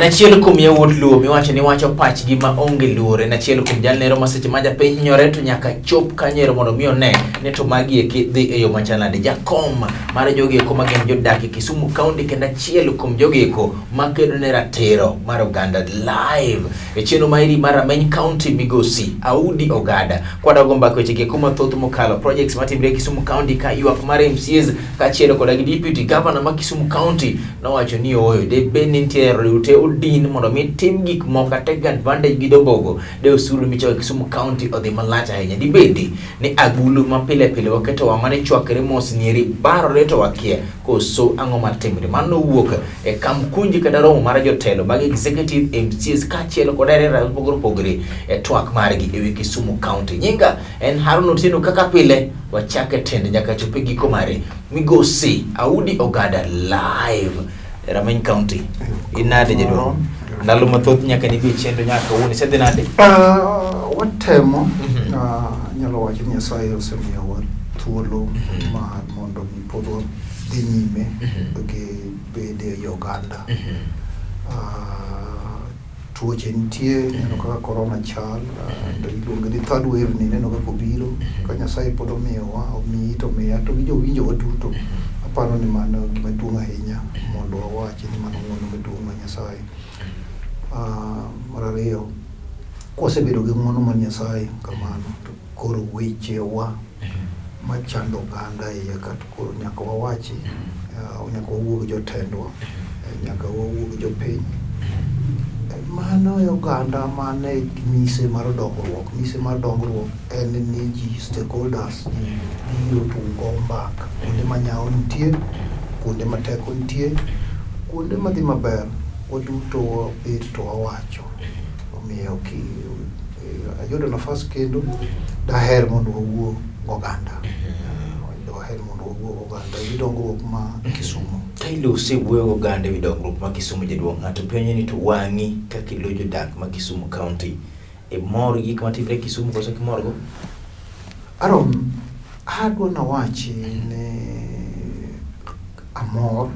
En achiel kuom yawuot Luo miwacho ni wacho pachgi ma onge luor. En achiel kuom jalnero ma seche ma japiny hinyore to nyaka chop kanyero mondo mi one ni to magi eki dhi e yo machal nade. Jakom mar jogi eko ma gin jodak e Kisumu County kendo achiel kuom jogi eko makedo ne ratiro mar oganda live e chenro mairi mar Rameny County migosi Audi Ogada. Kwadago mbaka weche gi eko mathoth mokalo projects matimre e Kisumu County ka ywak mar MCAs kaachiel koda gi Deputy Governor ma Kisumu County nowacho ni ooyo de bed ni nitie riwte odin mondo mi tim gik moko take advantage gi dombogo de osuru michoko e Kisumu County odhi malach ahinya. Dibedi ni agulu ma pile pile waketo wang'wa ni chwakre mos nieri barore to wakia koso ang'o matimre. Mano nowuok e kamkunji kata romo mar jotelo mag executive MCAs kaachiel kod area mopogore opogore e twak margi e wi Kisumu County. Nyinga en Harun Otieno kaka pile wachake tende nyaka chop e giko mare. Migosi Audi Ogada live e Rameny County. Inade jaduong'? Ndalo mathoth nyaka nibi e chenro nyaka kawuono. Isedhi nade? Watemo anyalo wacho ni Nyasaye osemiyowa thuolo mar mondo mi pod wadhi nyime gi bedo ei oganda. Tuoche nitie, ineno kaka corona chal, to iluonge ni third wave ni ineno kaka obiro. Ka Nyasaye pod omiyowa, omiyi to omiya to gi jowinjowa duto. Aparo ni mano gima duong' ahinya mondo wawachi ni mano ng'uono maduong' mar Nyasaye. Mar ariyo, kwasebedo gi ng'uono mar Nyasaye kamano, to koro wechewa machando oganda iye ka to koro nyaka wawachi, nyaka wawuo gi jotendwa, nyaka wawuo gi jopiny. Mano e oganda mane mise mar dongruok. Mise mar dongruok en ni ji stakeholders ji biro to go mbaka kuonde ma nyawo nitie, kuonde ma teko nitie, kuonde madhi maber, waduto wabet to wawacho. Omiyo ki ayudo nafas kendo daher mondo wawuo goganda. Daher mondo wawuo goganda e wi dongruok ma Kisumu. Ka ilose wuoyo goganda e wi dongruok ma Kisumu jaduong' ng'ato penjo ni to wang'i kaka ilo jodak ma Kisumu County imor gi gik matimre Kisumu koso ok imor go? Aaron, adwa nawachi ni amor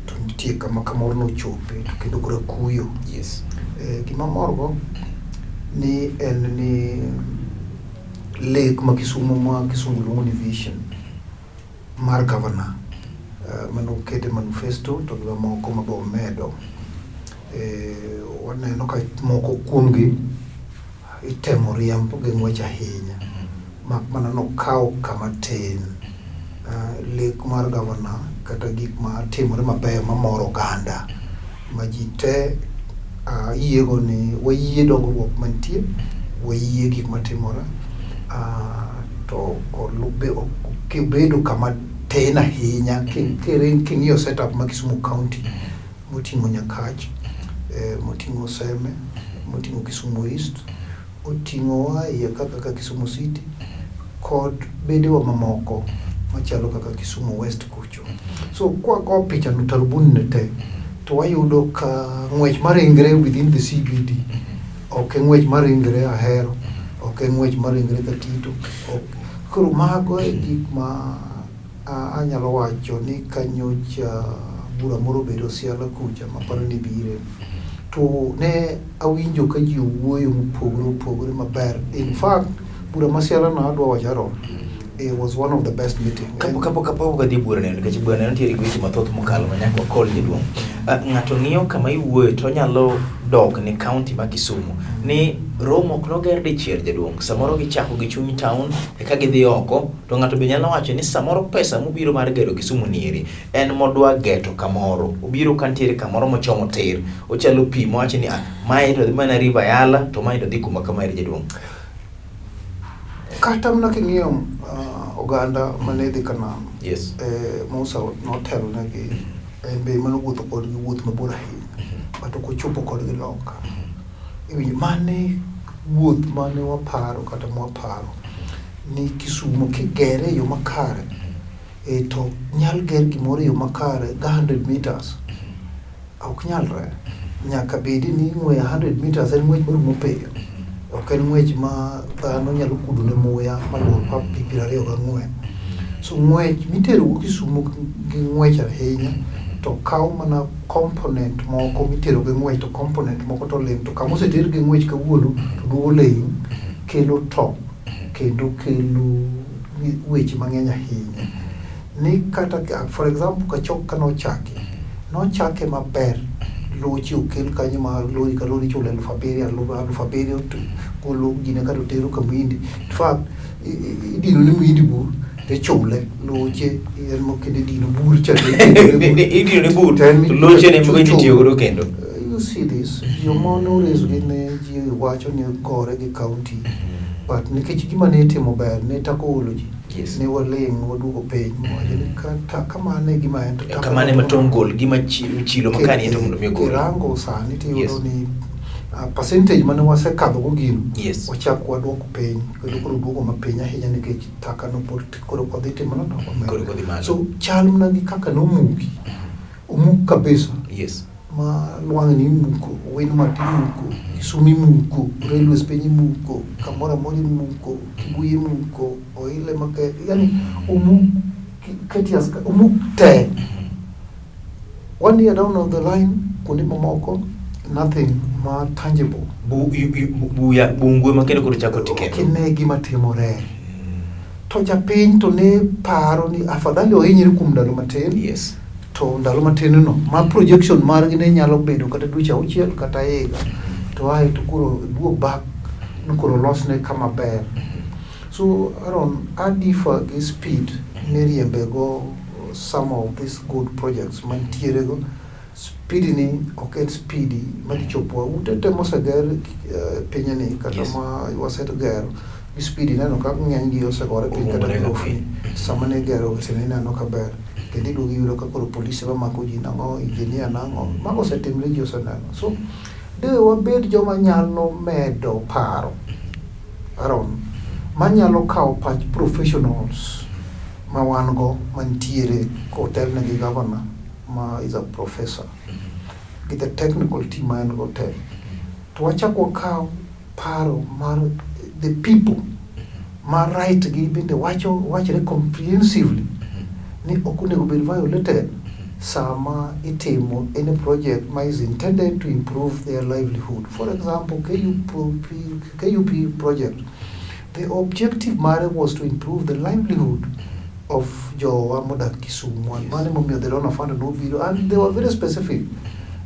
to nitie kama kamor nochope to kendo koro akuyo. Yes. Gima amorgo ni en ni lek ma Kisumu ma Kisungu luongo ni vision mar governor manokete manifesto to gi mamoko ma be omedo. Waneno ka moko kuomgi itemo riemb gi ng'wech ahinya mak mana nokawo kama tin. Lek mar governor kata gik matimore mabeyo mamoro oganda ma ji te yiego ni wayie dongruok mantie, wayie gik matimore to kibedo kama tin ahinya king'iyo setup ma Kisumu County moting'o Nyakach, moting'o Seme, moting'o Kisumu East, oting'owa iye ka kaka Kisumu City kod bedewa mamoko machalo kaka Kisumu West kucho. So kwago pichano tarubuni ne te to wayudo ka ng'wech maringre within the CBD ok en ng'wech maringre Ahero, ok en ng'wech maringre Katito. Koro mago e gik ma anyalo wacho ni kanyocha bura moro obedo Siala kucha maparo ni bire to ne awinjo ka ji owuoyo mopogore opogore maber. In fact, bura ma Siala no adwa wacho Aaron, it was one of the best meeting. Kapok wadhi e bura neno nikech bura neno nitiere gi weche mathoth mokalo ma nyaka wakol jaduong'. Ng'ato ng'iyo kama iwuoye to onyalo dok ne county ma Kisumu ni romo ok noger dichiel jaduong'. Samoro gichako gi chuny town eka gidhi oko to ng'ato be nyalo wacho ni samoro pesa mobiro mar gero Kisumu nieri en modwa geto kamoro. Obiro ka nitiere kamoro mochomo tir. Ochalo pi mowacho ni ah, mae to dhi mana River Yala to mae to dhi kuma kama eri jaduong'. Kata mana king'iyo oganda mane dhi Kanam, Yes. Musa notelo negi, en be manowuotho kodgi wuoth mabor ahinya, but ok ochopo kodgi loka. Iwinjo, mane wuoth mane waparo kata mwaparo ni Kisumu kigere e yo makare, to nyal ger gimoro e yo makare ga 100 meters, ok nyalre. Nyaka bedi ni ng'we 100 meters en ng'wech marumo piyo. Ok en ng'wech ma dhano nyalo kudo ne muya maluor pap 24. So ng'wech mitero go Kisumu gi ng'wech ahinya To kaw mana component moko mitero gi ng'wech to component moko to ling', to kama oseter gi ng'wech kawuono to duogo ling', kelo top kendo kelo weche mang'eny ahinya. Ni kata for example Kachok kanochaki, nochake maber, loche okel kanyo ma lori ka lori ichulo 7000, 7000 to golo gine kato tero ka muhindi. In fact, idino ne muhindi bur tichule loche en mo kendo idino bur cha to Idino ne bur To en to loche ne chulo. itiyo godo kendo. You see this, joma noraise gi ne ji wacho ni gore gi county, but nikech gima ne itimo ber ne tako olo ji. Yes. Ne waling' waduogo piny wawacho ni kata kamano e gima en to taka Kamano ema tong' gol gima chilo makani to mondo mi ogol. Kirango sani tiyudo Yes. ni percentage mane wasekadho go gino Yes. wachak waduoko piny kendo koro duogo mapiny ahinya nikech taka no pod koro kodhi timo nano Koro kodhi malo. So chal mana gi kaka nomuki, omuk kabisa Yes. ma lwang'ni imuko, Winmart imuko, Kisumu imuko, railways piny imuko, kamoro amora imuko, Kibuye imuko, Oile make, yani omuk Ketias, omuk te. One year down the line, kuonde mamoko, nothing ma tangible. Buya bungu ema kendo koro chako ti kendo. Ok ine gima timore. To japiny to ne paro ni afadhali ohinyre kuom ndalo matin. Yes. To ndalo matin no, ma projection margi ne nyalo bedo kata dweche auchiel kata higa. To ae to koro duog back ni koro losne kama ber. So Aaron, I differ gi speed miriembe go some of these good projects mantiere go. Speed ni ok en speed madhi chopo ute te moseger pinyni kata Yes. ma wasegero gi speed ineno ka ng'eny gi osegore piny kata Orumore ga grofni piny. sama ne igero to ineno ka ber kendo iduogo iyudo ka koro polise mamako ji nang'o engineer nang'o mago osetimre ji oseneno so de wabed joma nyalo medo paro Aaron manyalo kawo pach professionals ma wan go mantiere kotelne gi governor ma is a professor gi the technical team ma en go te to wachak wakaw paro mar the people ma right gi bende wacho wachre comprehensively ni ok onego bed violated sama itimo any project ma is intended to improve their livelihood. For example, KUP project, the objective mare was to improve the livelihood of jowa modak Kisumu. And mano emomiyo the donor fund nobiro and they were very specific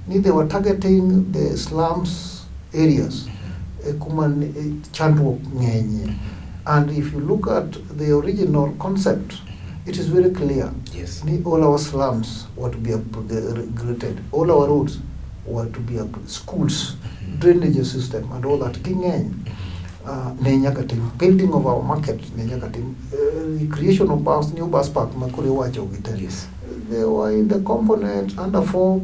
ni they were targeting the slums areas kuma chandruok ng'enyie. And if you look at the original concept, it is very clear. Yes. Ni all our slums were to be upgraded, all our roads were to be up, schools, drainage system and all that. Ging'eny ne nyaka tim building of our market ne nyaka tim creation of bus, new bus park ma koro iwacho gi te. Yes. They were in the component under 4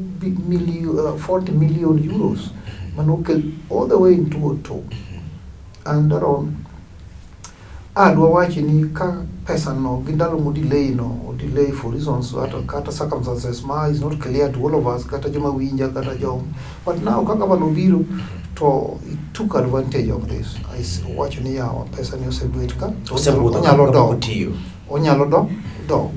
million, 40 million euros manokel all the way in 2002. And around adwa wachi ni ka pesa no gi ndalo mo delay no o delay for reasons kata circumstances ma is not clear to all of us kata joma winja kata jo but now kaka bano biro to he took advantage of this. I wacho ni yawa pesa ni osebet ka to Osebudho onyalo kapok dok otiyo. onyalo dok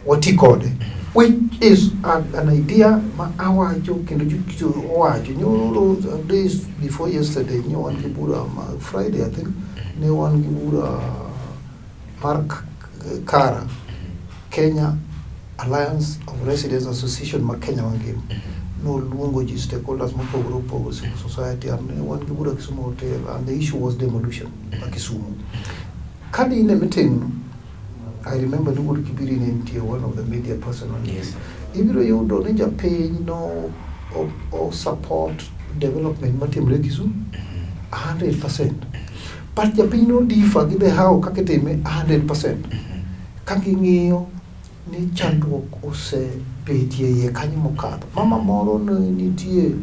wati kode which is an idea ma awacho kendo owacho nyoro days before yesterday ne wan gi bura ma Friday I think ne wan gi bura mar Kara Kenya Alliance of Residents Association ma Kenya mangima noluongo ji stakeholders mopogore opogore civil society and ne wan gi bura Kisumu Hotel and the issue was demolition ma Kisumu. Kadi in e meeting no, I remember ni wuod Kibiri ne nitie one of the media person on Yes. Ibiro yudo ni japiny no o support development matimore Kisumu 100%. But japiny no differ gi the how kaka itime 100%. Ka ging'iyo ni chandruok osebetie iye kanyo mokadho. Mama moro ne nitie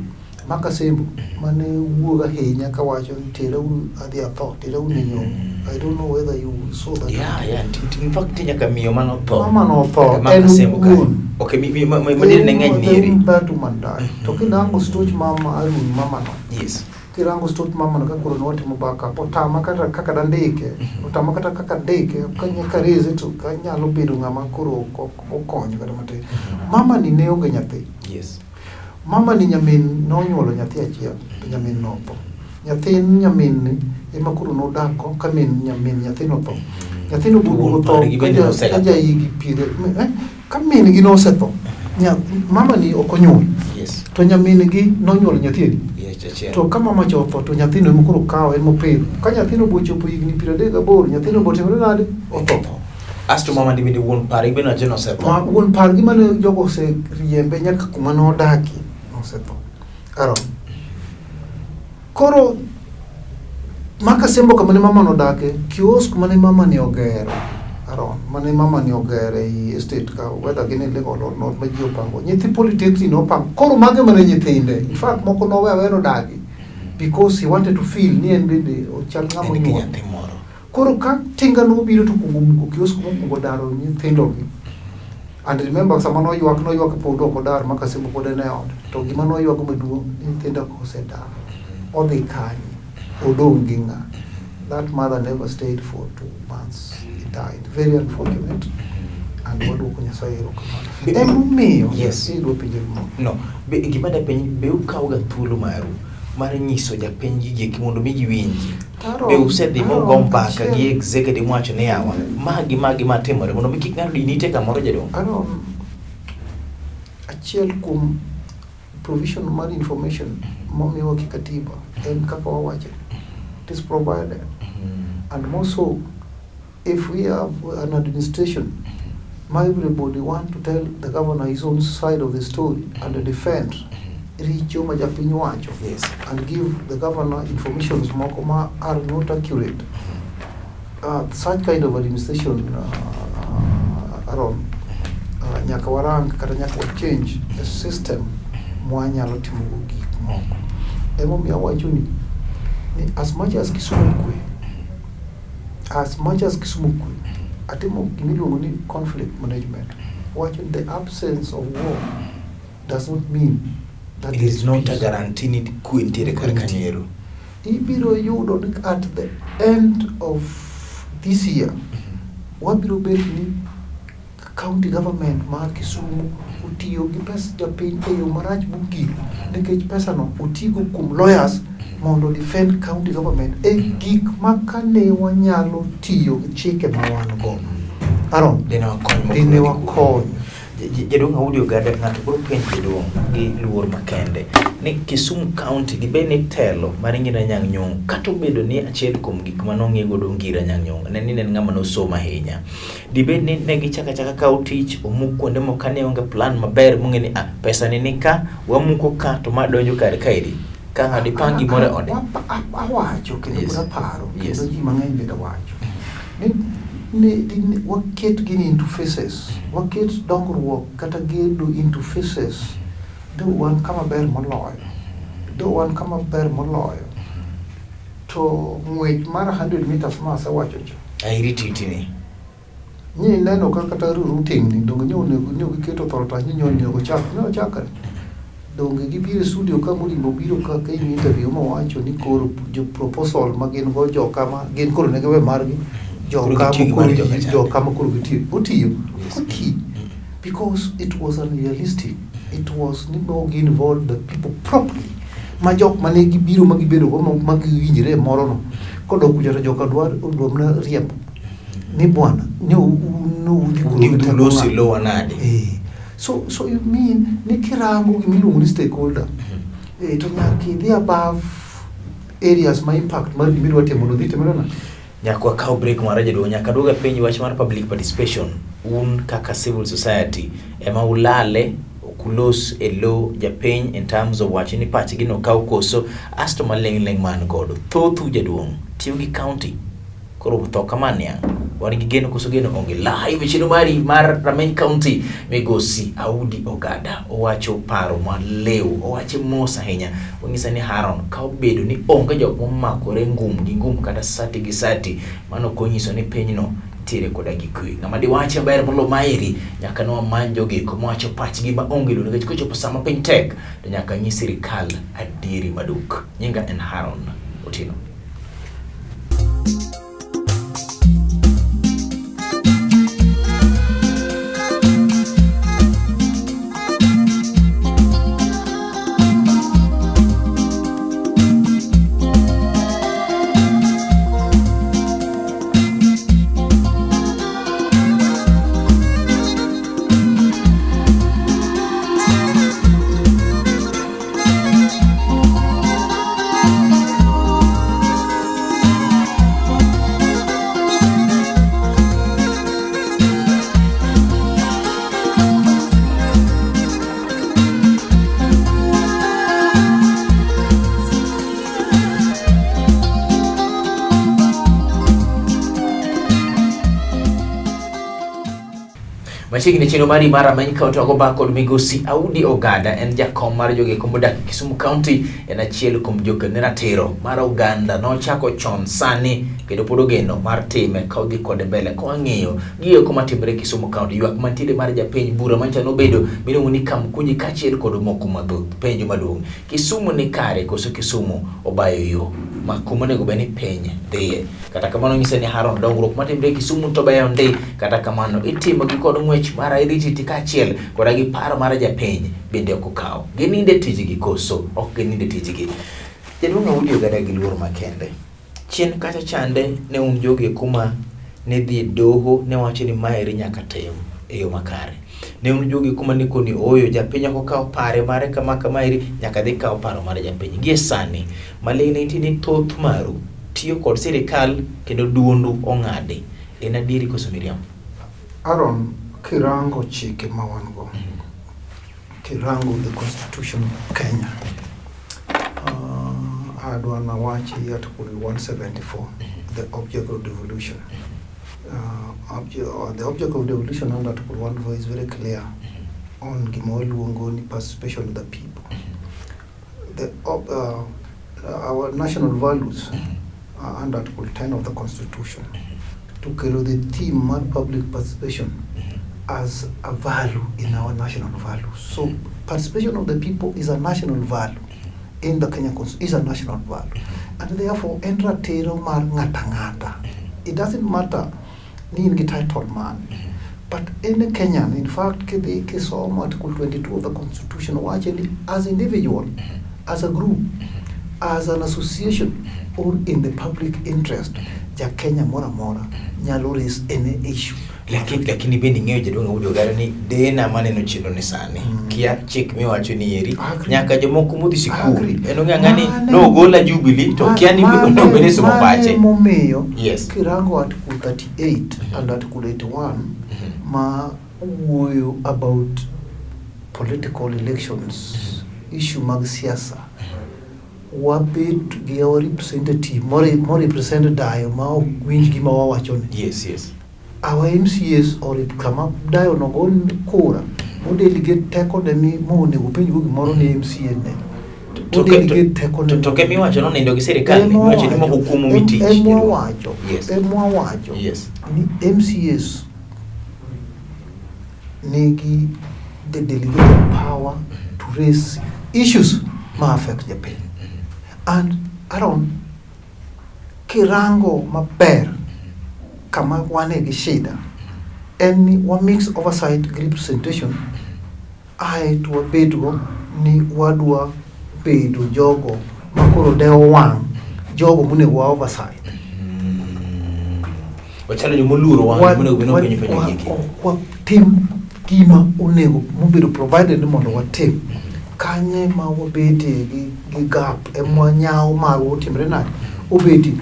Makasembo mane wuok ahinya kawacho ni terauru adhi atho, terauru e nyong'. I don't know whether you saw that. Yeah. In fact, nitie nyaka miyo manotho. Mama notho, Kata en Makasembo kanyo. wuon. Okay, ma dende ne ng'eny nieri. That woman died. To kinango stoch mama Arun mama no. Yes. Kirango stot mama no ka koro nwatimo backup, otama kata kaka dandike, otama kata kaka ndike, ok kareze to kanyalo bedo ng'ama koro ok okonyo kata matin. Mama ni ne onge nyathi. Mama ni nyamin nonyuolo nyathi achiel, to nyamin notho. Nyathin nyamin ni ema koro nodak go ka min nyamin nyathino otho. Nyathino Wuon boduogo tho pargi bende nosega ka tho. jahigi piero ka min gi nosetho. Mama ni ok onyuol. To nyamin gi nonyuolo nyathi adi? Yes, achiel. To ka mama cha otho to nyathino ema koro kawo ema opidho. Ka nyathino bochopo higni 38, nyathino botimore nade? Otho. Asto mama ni bende wuon pargi bende wacho ni osetho. Ma wuon pargi mane jogo oseriembe nyaka kuma nodakie nosetho. Aaron. Koro Makasembo kama ne mama nodake, kiosk mane mama ni ogero, Aaron, mane mama ni ogero ei estate ka, whether gin illegal or not, ma ji opango. Nyithi polytechnic nopango. Koro mago mane nyithinde. In fact, moko nowe aweya nodagi because he wanted to feel ni en bende ochal ng'ama En gi onyuol. nyathi moro. Koro ka tinga nobiro to kuongo muko kiosk mokwongo daro nyithindogi. And remember sama noywak noywak pod ok odar ma Kasembo pod en e ot. To gima noywago maduong' ni nyithindo osedar. Odhi kanye? Odong' gi ng'a? That mother never stayed for 2 months. He died. Very unfortunate. And waduoko Nyasaye erokamano. Emomiyo idwa penjo gimoro. No, be, gima dapenj be ukawoga thuolo maru mar nyiso japiny gigi eki mondo mi giwinji. Aaron, Be usedhi Aaron, mugo mbaka gi achiel- executive mwacho ni yawa magi magi matimore mondo mi kik ng'ato din ite kamoro jaduong'. Aaron, achiel kuom provision mar information momiwa gi katiba en kaka wawache. It is provided. And more so, if we have an administration, ma everybody want to tell the governor his own side of the story and defend richo ma japiny wacho and give the governor informations moko ma are not accurate. Such kind of administration, Aaron, nyaka warang kata nyaka wa change the system mwanyalo timogo gik moko. Emomiyo awacho ni as much as Kisumu kwe, as much as Kisumu kwe, atimo gimiluongo ni conflict management. Wacho ni the absence of war does not mean that It there is not a peace. guarantee ni kwe nitiere kar kanyo ero. Ibiro yudo ni at the end of this year, wabiro bet ni county government mar Kisumu otiyo gi pes japiny e yo marach mogik nikech pesano otigo kuom lawyers mondo defend county government e gik ma kane wanyalo tiyo gi chike ma wan go. Aaron, Dine wakony moko dine madhi wakony. Jaduong' Audi Ogada, ng'ato biro penjo jaduong' gi luor makende ni Kisumu County dibed ni telo mar Ngira Anyang' Nyong'o kata obedo ni achiel kuom gik ma nong'i godo Ngira Anyang' Nyong'o ne ni ne en ng'ama nosomo ahinya. Dibed ni ne gichako achaka kawo tich omuk kuonde moko kane onge plan maber mong'e ni ah, pesa ni ni ka wamuko ka to ma donjo kar kaeri ka ng'ato dipang gimoro e ode. Awacho kendo pod aparo kendo ji mang'eny bende wacho ni waket gini into phases, waket dongruok kata gedo into phases. Do wan kama ber moloyo, do wan kama ber moloyo to ng'wech mar 100 meters ma asewacho cha Airi titini. Ni neno ka kata routing ni donge nyo onego nyo giketo authority ni nyo onego chak ne ochakre. Donge gibiro e studio ka Mulimbo biro ka ka in interview mowacho ni koro jo proposal ma gin go joka ma gin koro ne giwe margi Koro joka gitiyo gi ma koro mar joka chande. joka ma koro gitiyo otiyo otiyo because it was unrealistic. It was ni no gi involve the people properly ma jok mane gibiro ma gibedo go ma giwinjre e moro no kodok kucha to joka dwa dwa mana riembo ni bwana ni udhi koro gi teko Ulosi ng'a. lowa nade? So you mean ni kirango gimiluongo ni stakeholder to nyaka idhi above areas ma impact mar gimidwa timo no dhi timore nade? Nyaka wakaw break mar jaduong' nyaka duoga penj wach mar public participation. Un kaka civil society ema ulale ok ulos e lo japiny in terms of wacho ni pachgi no kaw koso asto maling' ling' man godo. Thothu jaduong' tiyo gi county koro tho kama niang' wan gi geno koso geno onge. Live chenro mari mar Rameny County migosi Audi Ogada owacho paro maliw, owache mos ahinya. Onyisa ni Haron ka obedo ni onge jok momakore ngum gi ngum kata sati gi sati, mano ok onyiso ni pinyno nitiere koda gi kwe. Ng'ama diwache maber molo maeri nyaka ne wamany jogi kuma wacho pachgi ma onge luoro nikech kochopo sama piny tek to nyaka nyis sirikal adieri maduk. Nyinga en Haron Otieno. Machiegni chenro mari mar rameny ka otogo ba kod migosi Audi Ogada en jakom mar jogieko modak e Kisumu County en achiel kuom joked ratiro mar oganda nochako chon sani kendo pod ogeno mar time ka odhi kode mbele ka wang'iyo gieko matimore Kisumu County ywak mantiere mar japiny bura manyicha nobedo miluongo ni Kamkunji kaachiel kod moko mathoth penjo maduong' Kisumu ni kare koso Kisumu obayo yo ma kuma onego bed ni piny dhiye kata kamano nyise ni Haron dongruok matimre Kisumu to beyo ndi kata kamano itimo gi kod ng'wech mar identity kaachiel koda gi paro mar japiny bende ok okaw gininde tijgi koso ok gininde tijgi jaduong' Audi Ogada gi luor makende chien kacha chande ne un jogi kuma ne dhi e doho ne wacho ni maeri nyaka tim e yo makare ne un jogi kuma ne koni ooyo japiny ok okaw pare mare kama kama eri nyaka dhi kaw paro mar japiny gie sani maling'ling nitie ni thoth maru tiyo kod sirikal kendo duondu ong'adi en adieri koso miriambo Aaron, kirango chike ma wan go, kirango the constitution of Kenya, adwa nawachi article 174, the object of devolution. The object of devolution under article 1 is very clear on gima waluongo ni participation of the people. Our national values are under article 10 of the constitution to kelo the theme mar public participation as a value in our national values. So participation of the people is a national value in the Kenya Constitution, is a national value. And therefore, en ratiro mar ng'ata ng'ata. It doesn't matter ni in gi title man. But any Kenyan, in fact, kidhi kisomo Article 22 of the Constitution, wacho ni as individual, as a group, as an association, or in the public interest, ja Kenya moro amora nyalo raise any issue. Lakini bende ing'eyo jaduong' Audi Ogada ni dena maneno chenro ni sani kia chik miwacho ni eri nyaka jomoko modhi sikul en ong'e ang'e ni nogola Jubilee to kia ni onego bed ni somo pache momiyo kirango Article 38 and Article 81 ma wuoyo about political elections, issue mag siasa, wabet gi our representative mo represent dayo ma ok winj gima wawacho ni. Yes. Our MCAs or kama dayo no go kura mo delegate teko ne mi monego penj go gimoro ni MCA ne. To delegate teko ne. To ke miwacho no nindo gi sirikal miwacho ni moko kuomu mi tich. Emwa wacho. Emwa wacho. Ni MCAs nigi the delegated power to raise issues ma affect japiny. And Aaron, kirango maber kama wane gi shida en ni wa mix oversight gi representation ae to wabedgo ni wadwa bedo jogo makoro dewo wang' jogo monego wa oversight. Wachalo joma oluoro wang' monego bed ni openjo penjo giki. Watim gima onego mobedo provided ni mondo watim. Kanye ma wabetie gi gap ema nyawo marwa otimre nade obeti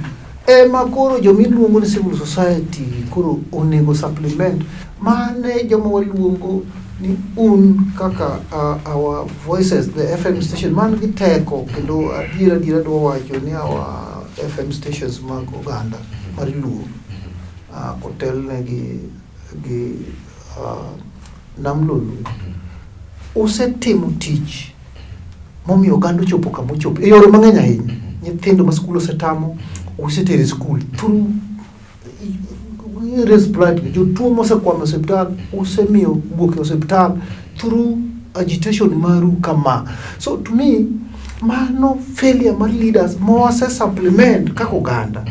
ema koro jomiluongo ni civil society koro onego supplement mane joma waluongo ni un kaka our voices, the FM station man gi teko kendo adier adier adwa wacho ni our FM stations mag oganda mar Luo kotelne gi Nam Lolwe osetimo tich momiyo oganda ochopo kama ochopo e yore mang'eny ahinya. Nyithindo ma skul osetamo osetero e skul through raise plight gi jotuo mosekwamo e osiptal usemiyo wuok e osiptal through agitation maru kama. So to me, mano failure mar leaders ma wase supplement kaka oganda,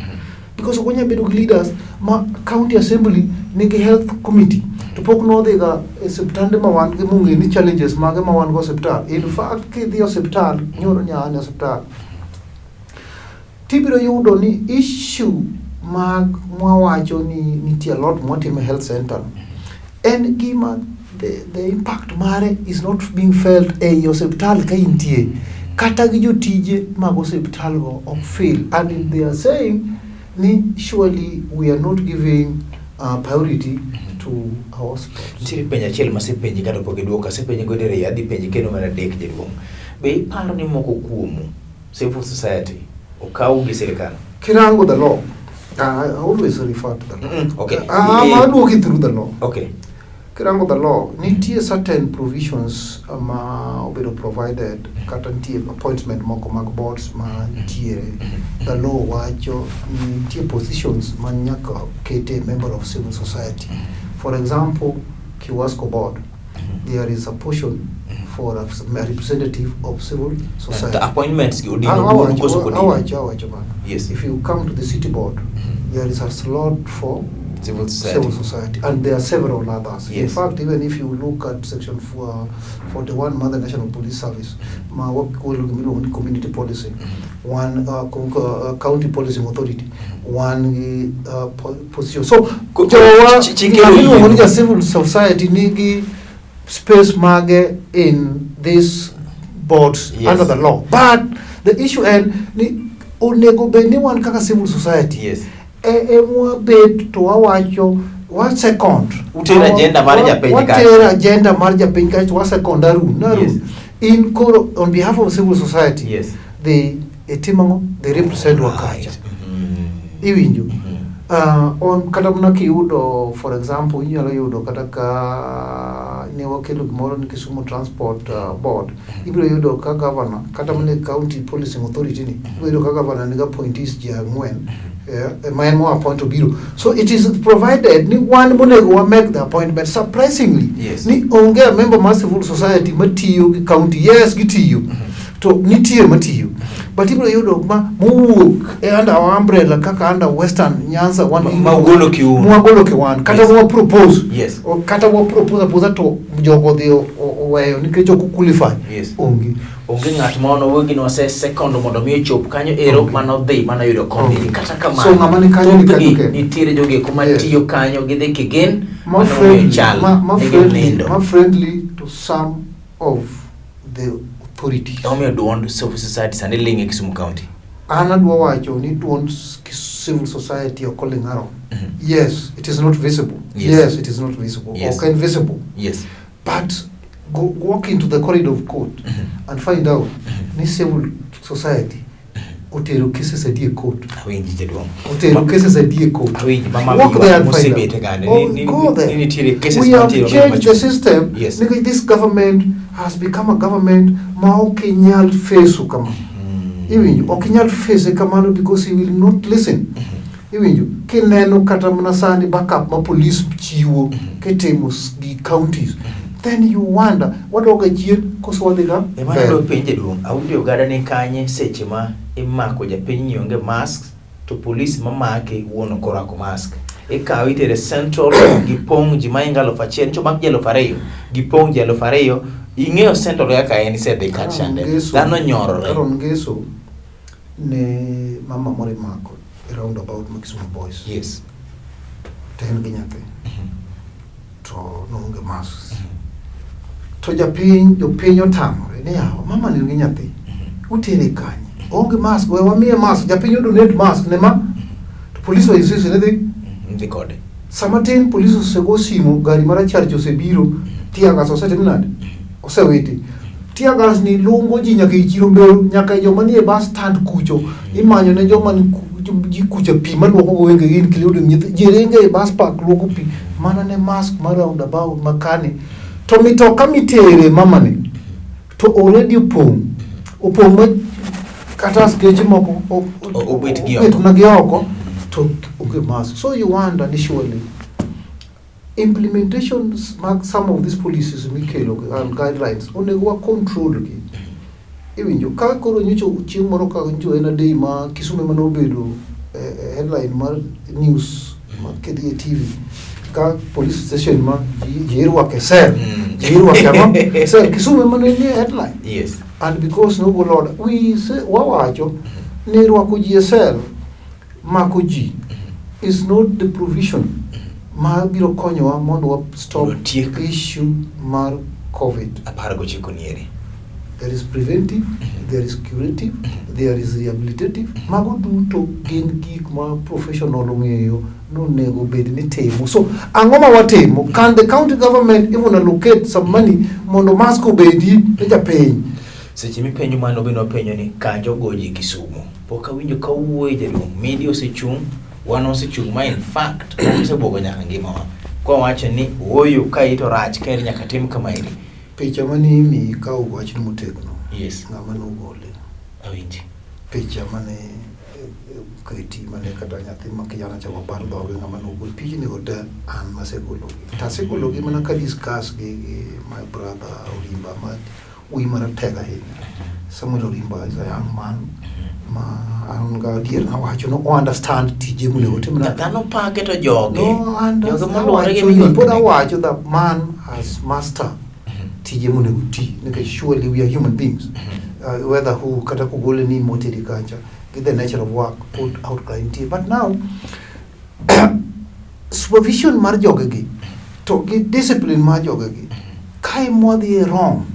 because ok wanyal bedo gi leaders ma county assembly nigi health committee to pok nodhiga e osiptande ma wan gi mong'e ni challenges mage ma wan go osiptal. In fact, kidhi e osiptal nyoro nyane osiptal tibiro yudo ni issue mag mwawacho ni nitie a lot mwatimo e health center en gima the impact mare is not being felt ei osiptal ka intie kata gi jotije mag osiptal go ok feel, and they are saying ni surely we are not giving priority to our hospitals. Nitiere penjo achiel masepenji kata pok idwoka, asepenji go diriyo, adhi penji kendo mar adek jaduong'. Be iparo ni moko kuomu civil society okaw gi sirikal? Kirango the law, I always refer to the law. Okay. Aduoki through the law. Kirango the law, nitie certain provisions ma obedo provided kata nitie appointment moko mag boards ma nitiere. The law wacho ni nitie positions ma nyaka kete member of civil society. For example, Kiwasco board, there is a portion for a representative of civil society. The appointments gi odino duond koso kod Awacho, awacho mano. Yes. If you come to the city board, there is a slot for civil society. Civil society, and there are several others. In fact, even if you look at section 41 Mother National Police Service, ma waluongo ni community policing, one county policing authority, one position. So jowa iluongo ni ja civil society nigi space mage in these boards under the law. But the issue en ni onego bed ni wan kaka civil society emwa bet to wawacho wa second Uter agenda mar japiny kacha. Water agenda mar japiny kacha to wa second arun narun in koro on behalf of civil society they itimo ang'o, they represent wa kacha. Iwinjo? On kata mana kiyudo, for example, inyalo yudo kata ka ne wakelo gimoro ni Kisumu Transport Board, ibiro yudo ka governor kata mana e county policing authority ni ibiro yudo ka governor nigi appointees ji ang'wen, ma en mo appoint obiro. So it is provided ni wan monego wa make the appointment. Surprisingly, ni onge a member mar civil society matiyo gi county. Yes, gitiyo to nitie matiyo, but ibiro yudo ma mowuok e under our umbrella kaka under Western Nyanza wan Ma ugolo kiun. Mwagolo kiwan kata mwa propose kata mwa propose aposa to jogo odhi oweyo nikech ok qualify. Onge. Onge ng'at ma onowegi ni wase second mondo mi ochop kanyo ero manodhi manoyudo kombi. Kata kamano, So ng'ama ni kanyo ni kanyo thothgi kende. nitiere jogo eko matiyo kanyo gidhi kigen Ma mano omiyo friendly, chal ma nigi friendly, nindo. ma friendly to some of the authorities. Emomiyo duond civil society sani ling' e Kisumu County. An adwa wacho ni duond civil society ok oling' aro. Yes, it is not visible. Yes, it is not visible. Ok en visible. But go walk into the corridor of court and find out ni civil society otero cases adi e court. Awinji jaduong'. Otero cases adi e court. Awinji mama Walk there and find mosebet out. gande Oh, go there. ni nitiere cases We have mantiere changed the macho. system. Nikech this government has become a government ma ok inyal face kama. Iwinjo, ok inyal face kamano because he will not listen. Iwinjo, kineno kata mana sani backup ma police chiwo kitimo gi counties, then you wonder wadok achien koso wadhi ga Ema mbele. adwa penjo jaduong', awinjo oganda ni kanye seche ma imako japiny ni onge mask to polis mamake wuon ok orwako mask. Ikawe itere Central gipong' ji mahingo 1000, nyocha omak ji 2000, gipong' ji 2000, ing'eyo Central kaka en isedhi kacha chande. Dhano nyorore. Aaron Ngeso ne mama moro imako e roundabout ma Kisumu Boys. To en gi nyathi. To noonge mask. To jopiny otamore ni yawa, mama ni nigi nyathi. Utere kanye? Oonge mask, we wamiye mask. Japiny odonate mask ne ma. To police o insist ni dhi. Dhi kode. Sama tin police osego simu, gari marachar cha osebiro, tear gas osetim nade? Osewiti. Tear gas ni lungo ji nyaka e chiro Mbero, nyaka joma nie bus stand kucho. Imanyo ne joma ni ji kucha pi maluoko go wengegi including nyithi ji ringo e bus park luoko pi mana ne mask mar roundabout makani. To mitoka mitere mamani to already opong'. Opong' ma kata askeche moko Obet gi obet oko. mana gi oko to onge mask. So you wonder ni surely Implementations mag some of these policies mikelo and guidelines onego wa control gi. Iwinjo ka koro nyocha chieng' moro ka nyocha en a day ma Kisumu ema nobedo headline mar news ma kidhi e TV ka police station ma ji irwako e cell, ji irwako ang'o? Cell. Kisumu ema ne nie headline. And because nogol order, we say, wawacho ni rwako ji e cell, mako ji is not the provision ma biro konyowa mondo wa stop Mondo tiek. issue mar COVID. 19 nieri. There is preventive, there is curative, there is rehabilitative. Mago duto gin gik ma professional ong'eyo nonego bed ni timo. So ang'o ma watimo? Can the county government even allocate some money mondo mask obedi ne japiny? Seche mipenjo mano bende wapenjo ni kanjo goji Kisumu. Pok awinjo ka wuoye, jaduong'. Media osechung', wan osechung' ma in fact osebuogo nyaka ngimawa. Kwa wacho ni ooyo ka ito rach ka nyaka tim kama eri. Picha mane imiyi ka wachni motegno. Yes. Ng'ama nogole. Awinji. Picha mane keti mane kata nyathi ma kijana cha wapar dhoge ng'ama nogol pichni go te an masegologi. To asegologi mana ka discuss gi my brother Orimba ma wuoyi maratego ahinya. Samuel Orimba is a young man ma an ga adier nawacho no understand tije monego otim na Dhano pake to joge. No, Joge moluwore gi awacho ni pod migepene. awacho that man has master tije monego ti nikech surely we are human beings, whether who kata kogole ni moteri kacha gi the nature of work put outcry nitie, but now supervision mar jogegi to gi discipline mar jogegi kae mwadhiye wrong,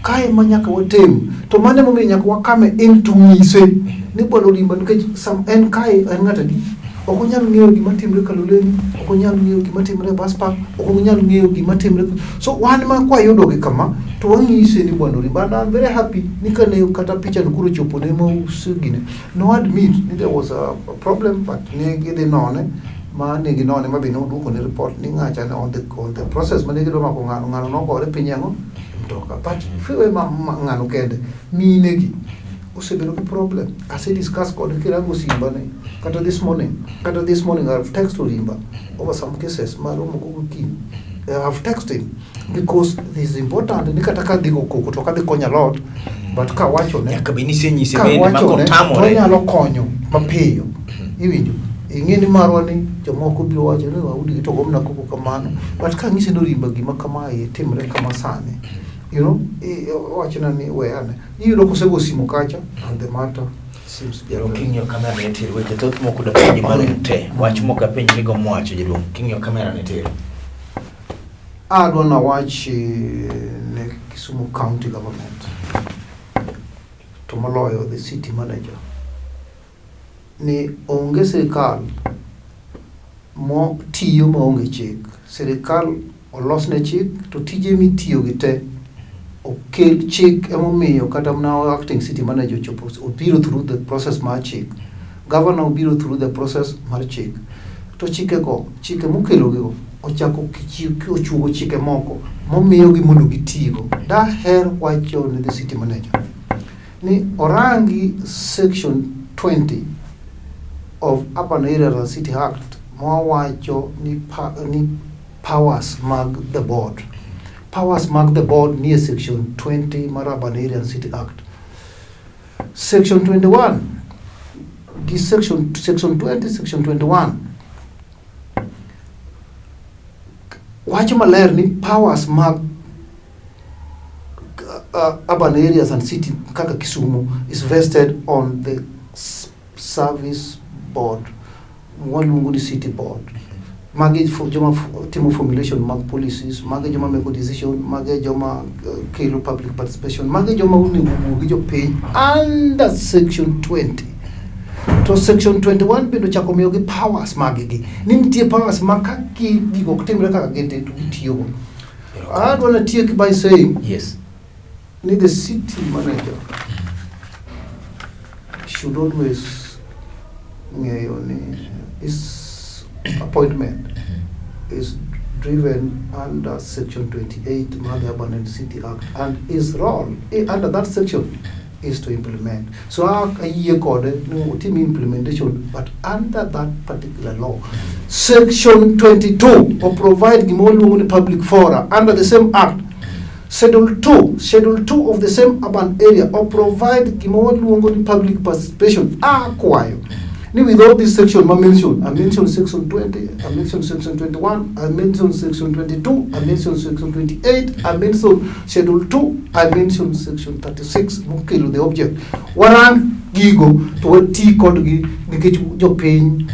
kae ma nyaka watem to mano emomiyo nyaka wakame into ng'ise ni bwana Orimba nikech sam en kae en ng'at adi ok onyal ng'eyo gima timre Kaloleni, ok onyal ng'eyo gima timre e bus park, ok onyal ng'eyo gima timre. So wan ma kwayudogi kama to wang'ise ni bwana Orimba, and I'm very happy ni kane kata picha no koro chopo ne ma usegine no admit ni there was a problem, but ne gidhi none ma ne ginone ma be noduoko ne report ni ng'acha ne on the process mane gidwa mako ng'ano, ng'ano nogore piny ang'o mtoka, but fiwe ma ng'ano kende mine gi osebedo gi problem. Ase discuss kode kirango simba ne kata this morning I've text Orimba over some cases maromo go gokinyi. I have texted him because it is important ni kata ka dhi go koko to kadhi konyo a lot, but kawachone Nyaka bed ni isenyise bende ma kawachone to kotamore. Onyalo konyo mapiyo. Iwinjo ing'e ni marwa ni jomoko biro wacho ni waudi gi to gomna koko kamano, but kang'ise ni Orimba gima kamae timre kama sani, owachona ni we ane iyudo kosego simo kacha and the matter seems to be Jaduong' addressed. King'iyo kamera ne tir weche thoth moko da penji mar te wach moko apenji ni gombo wacho, jaduong', king'iyo kamera ne tir. Adwa nawach ne Kisumu County Government to moloyo the city manager ni onge sirikal mo tiyo maonge chik. Sirikal olosne chik to tije mitiyo gi te okel chik emomiyo kata mana acting city manager ochopo obiro through the process mar chik, governor obiro through the process mar chik, to chikego chike mokelogigo ochako ochuogo chike moko momiyogi mondo gitigo. Daher wacho ne the city manager ni orangi section 20 of Urban Areas and City Act mawacho ni powers mag the board, powers mag the board nie section 20 mar Urban Area and City Act, section 21 gi section 20, section 21 wacho maler ni powers mag urban areas and city kaka Kisumu is vested on the service board waluongo ni city board. Magi joma timo formulation mag policies, magi joma make decision, magi joma kelo public participation, magi joma onego wuo gi jopiny under section 20. To section 21 bende ochako miyogi powers maggi ni nitie powers ma ka gigo ok timre kaka ginte to gitiyogo. Adwa natiek by saying ni the city manager should always ng'eyo ni his appointment is driven under section 28 mar the Urban and City Act and his role under that section. is to implement. So ayie kode ni otim implementation, but under that particular law, section 22 o provide gima waluongo ni public fora under the same act. Schedule 2 of the same urban area o provide gima waluongo ni public participation. Akwayo ni with all this section ma mention, I mention section 20, I mention section 21, I mention section 22, I mention section 28, I mention schedule 2, I mention section 36 mokelo the object. Warang gigo to wati kodgi nikech jopiny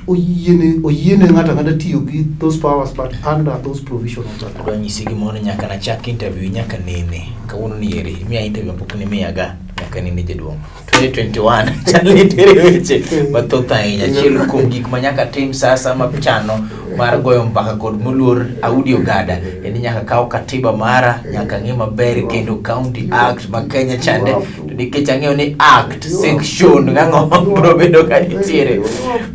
oyiene ng'ato ang'ata tiyo gi those powers, but under those provision of that law. Adwa nyisi gimoro, nyaka nachak interview nyaka nene kawuono ni ere imiya interview pok nimiyaga nyaka nene jaduong'. 2021 chal ni nitiere weche mathoth ahinya. Achiel kuom gik ma nyaka tim sasa ma chano mar goyo mbaka kod moluor Audi Ogada en ni nyaka kaw katiba mara, nyaka ng'e maber kendo County Act ma Kenya chande, to nikech ang'eyo ni act section ng'ang'o biro bedo ka nitiere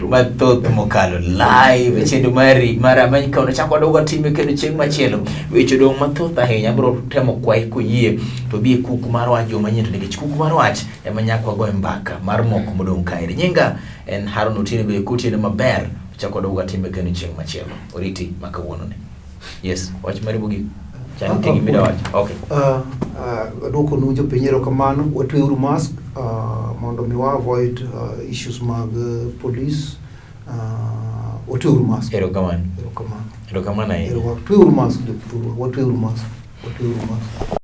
mathoth mokalo live e chenro mari mar Amany Kaono. Chak waduogo time kendo chieng' machielo, weche odong' mathoth ahinya. Abiro temo kwayi koyie to bi e kuku mar wach joma nyien, to nikech kuku mar wach ema nyaka wagoye mbaka mar moko modong' kaeri. Nyinga en Haron Otieno. Be kotieno maber, chak waduogo time kendo chieng' machielo. Oriti ma kawuono ni. Yes, wach mari mogik chan nitie gima idwa wacho. Okay. Aduoko nu jopiny erokamano. Watweuru mask mondo mi wa avoid issues mag police. Watweuru mask. Erokamano. Erokamano. Erokamano ahinya. Watweuru mask, jothurwa, watweuru mask, watweuru mask.